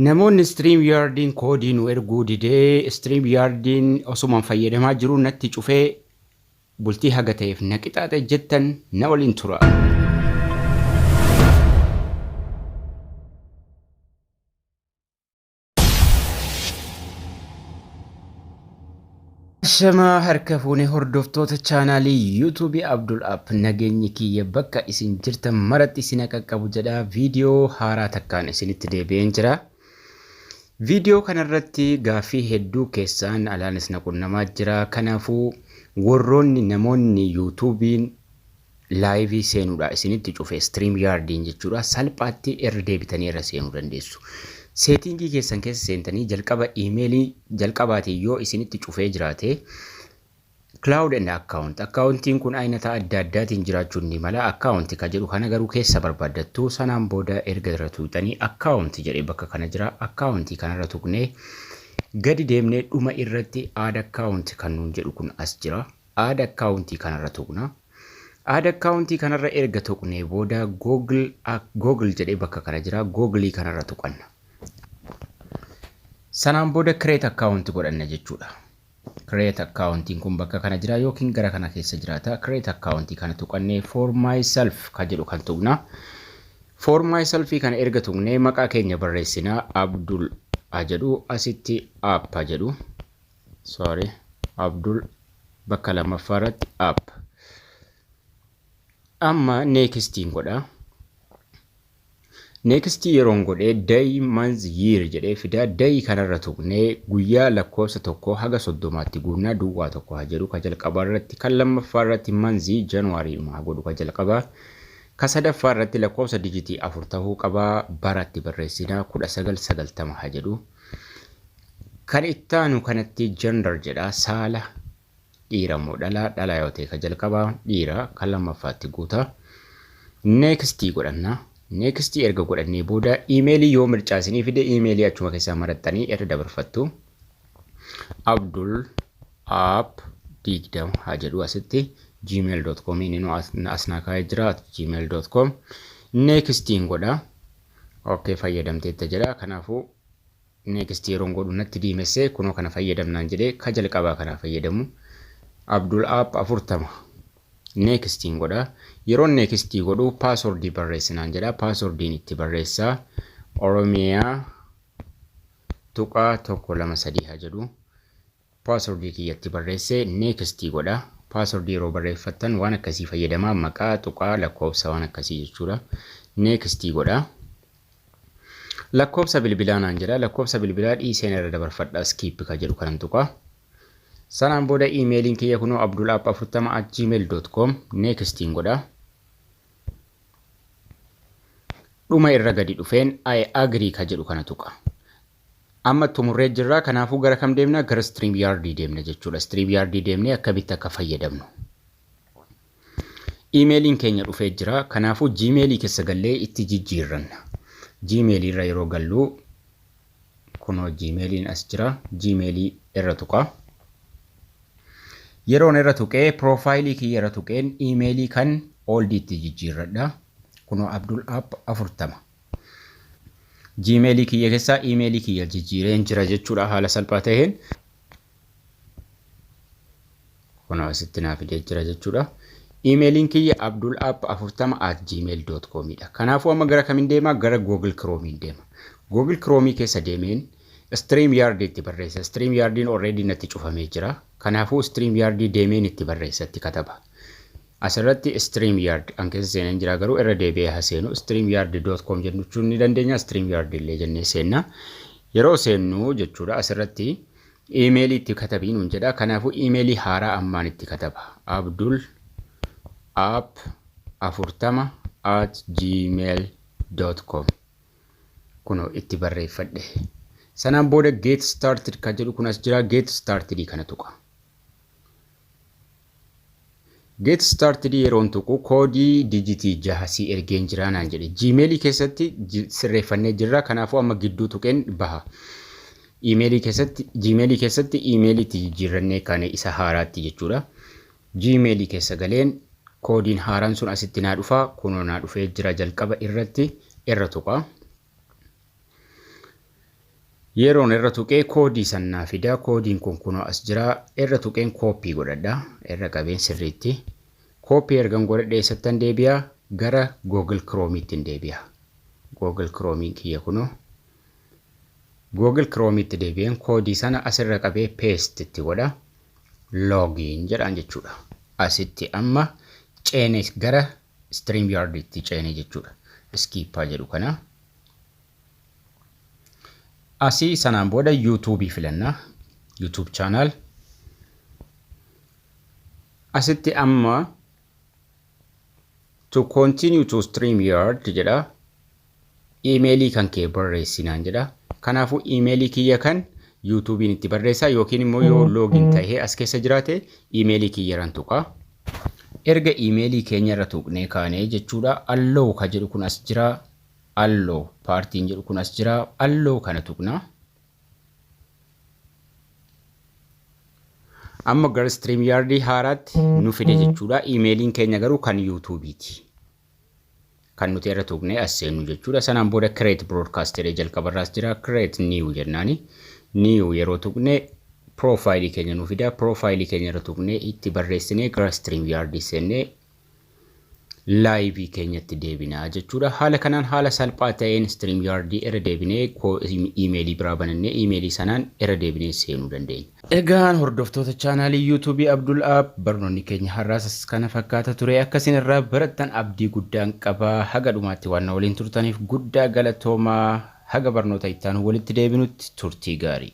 Namoonni StreamYardiin koodii nu erguu didee, StreamYardiin osumaan fayyadamaa jiru natti cufee, bultii haga ta'eef na qixaaxe jettan, na waliin tura. Shamaa, harka fuune hordoftoota chaanaalii YouTubeii Abdul App, nageenyi kiyya bakka isin jirtan maratti isin qaqqabu jedha. Viidiyoo haaraa takkaan isinitti deebi'een jira. Viidiyoo kanarratti gaaffii hedduu keessaan alaanis na qunnamaa jira. Kanaafuu warroonni namoonni YouTubeiin liveii seenuudha isinitti cufe, StreamYardiin jechuudha, salphaatti irra deebitanii irra seenuu dandeessu. Settingii keessan keessa seentanii jalqaba iimeelii jalqabaatiin yoo isinitti cufee jiraate, Cloud and Account, accountiin kun aynata adda addaatiin jiraachuun ni mala. Account ka jedhu kana garuu keessa barbaaddattu. Sanaan booda erga irra tuqxanii account jedhee bakka kana jira. Account kanarra tuqnee gadi deemnee dhuma irratti add account kan nuun jedhu kun as jira. Add account kanarra tuqna. Add account kanarra erga tuqnee booda Google jedhee bakka kana jira. Google kanarra tuqanna. Sanaan booda create account godhanna jechuudha. Create accountiin kun bakka kana jira yookiin gara kana keessa jiraata. Create account kana tuqannee for myself ka jedhu kan tuqna. For myself kana erga tuqnee maqaa keenya barreessinaa. Abdul ha jedhu, asitti app ha jedhu. Sorry, Abdul bakka lammaffaa irratti app. Amma nextiin godha. Next yeroon godhee day, month, year jedhee fidaa. Day kanarra tuqnee guyyaa lakkoofsa 1 haga 30tti guunnaa. 01 haa jedhu ka jalqabaa irratti. Kan lammaffaa irratti monthii January haa godhu ka jalqabaa. Ka sadaffaa irratti lakkoofsa digitii afur ta'uu qabaa, baratti barreessinaa, 1990 haa jedhu. Kan ittaanu kanatti gender jedha, saala dhiira moo dhalaa? Dhalaa yoo ta'e ka jalqabaa dhiira, kan lammaffaatti guuta. Next godhanna. Next erga godhannee booda iimeelii yoo mircaasinii fide, iimeelii achuma keessaa maraxxanii irra dabarfattu. Abdul app 20 haa jedhu asitti, gmail.com inni as naa kaa'ee jira, gmail.com. Nextiin godha. Okay, fayyadamteetta jedha. Kanaafuu next yeroon godhu natti diimessee kunoo kana fayyadamnaan jedhee, ka jalqabaa kana fayyadamu, Abdul app 40. Nextiin godha. Yeroon nextii godhu passwordii barreessinaan jedha. Passwordiin itti barreessaa, Oromiyaa tuqaa 1 2 3 haa jedhu. Passwordii kiyyatti barreessee nextii godha. Passwordii yeroo barreeffattan waan akkasii fayyadamaa, maqaa tuqaa lakkoofsa, waan akkasii jechuudha. Nextii godha. Lakkoofsa bilbilaa naan jedha. Lakkoofsa bilbilaa dhiiseen irra dabarfadha. Skip ka jedhu kanan tuqa. Sanaan booda iimeeliin kiyya kunoo abdulapp40@gmail.com. Nextiin godha. Dhuma irra gadi dhufeen I agree ka jedhu kana tuqa. Amma xumurree jirra. Kanaafuu gara kam deemna? Gara StreamYard deemna jechuudha. StreamYard deemnee akkamitti akka fayyadamnu. Iimeeliin keenya dhufee jira. Kanaafuu Gmailii keessa gallee itti jijjiirranna. Gmailii irra yeroo gallu kunoo Gmailiin as jira. Gmailii irra tuqa. Yeroon irra tuqee profileii kiyya irra tuqeen iimeelii kan oldiitti jijjiirradha. Kunoo Abdul app 40. Gmailii kiyya keessaa iimeelii kiyya jijjiireen jira jechuudha haala salphaa ta'een. Kunoo asitti naa fidee jira jechuudha. Iimeeliin kiyya abdulapp40@gmail.com dha. Kanaafuu amma gara kamiin deema? Gara Google Chrome deema. Google Chrome keessa deemeen StreamYard itti barreessa. StreamYardiin already natti cufamee jira. Kanaafuu StreamYard deemeen itti barreessa, itti kataba. Asirratti StreamYard an keessa seeneen jira, garuu irra deebi'ee haa seenu. StreamYard.com jechuun ni dandeenya. StreamYard illee jennee seenna. Yeroo seennu jechuudha, asirratti iimeelii itti katabii nuun jedha. Kanaafuu iimeelii haaraa ammaan itti kataba. abdulapp40@gmail.com kunoo itti barreeffadhe. Sanaan booda get started kan jedhu kun as jira. Get started kana tuqa. Get started yeroon tuqu koodii digitii 6 si ergeen jira naan jedhe. Gmailii keessatti sirreeffannee jirra. Kanaafuu amma gidduu tuqeen baha. Iimeelii keessatti, Gmailii keessatti iimeelii itti jijjiirrannee kan isa haaraatti jechuudha. Gmailii keessa galeen koodiin haaraan sun asitti naa dhufa. Kunoo naa dhufee jira, jalqaba irratti irra tuqa. Yeroon irra tuqee koodii sannaa fida. Koodiin kun kunoo as jira. Irra tuqeen copy godhadha. Irra qabeen sirriitti. Copy ergan godhadhe eessattan deebi'a? Gara Google Chrome'itti deebi'a. Google Chrome'n kiyya kunoo. Google Chrome'itti deebi'een koodii sana asirra qabee paste itti godha. Login jedhaan jechuudha. Asitti amma ceene, gara StreamYard'itti ceene jechuudha. Skip jedhu kana. Asii sanaan booda YouTube'ii filanna. YouTube channel. Asitti amma "To continue to StreamYard" jedha. Iimeelii kan kee barreessinaan jedha. Kanaafuu iimeelii kiyya kan YouTube'iin itti barreessaa yookiin immoo yoo login tahee as keessa jiraate iimeelii kiyyarran tuqa. Erga iimeelii keenya irra tuqnee kaanee jechuudha. "Allow" ka jedhu kun as jira. "Allow" paartiin jedhu kun as jira. "Allow" kana tuqna. Amma gara StreamYard haaraatti nu fide jechuudha. Iimeeliin keenya garuu kan YouTube'iiti. Kan nuti irra tuqnee as seennu jechuudha. Sanaan booda "Create broadcast" jedhee jalqabarraas jira. "Create new" jennaani. "New" yeroo tuqne profile'ii keenya nu fida. Profile'ii keenya irra tuqnee itti barreessinee gara StreamYard seennee live'ii keenyatti deebinaa jechuudha. Haala kanaan haala salphaa ta'een StreamYard irra deebinee iimeelii biraa banannee iimeelii sanaan irra deebinee seenuu dandeenya. Egaan hordoftoota chaanaalii YouTube'ii Abdul App, barnoonni keenya har'aas kana fakkaata ture. Akkasin irraa barattan abdii guddaan qaba. Haga dhumaatti waan waliin turtaniif guddaa galatoomaa. Haga barnoota itti aanu walitti deebinutti turtii gaarii.